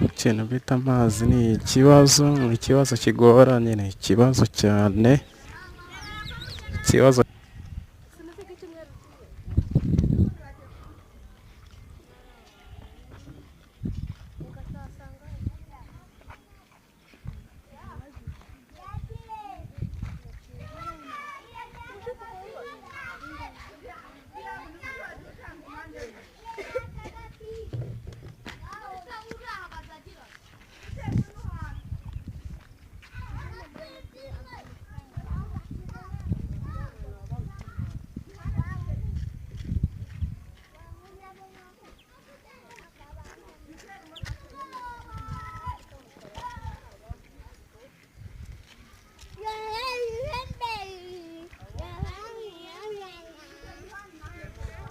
Ikintu bita amazi ni ikibazo, ni ikibazo kigoranye, ni ikibazo cyane, ikibazo.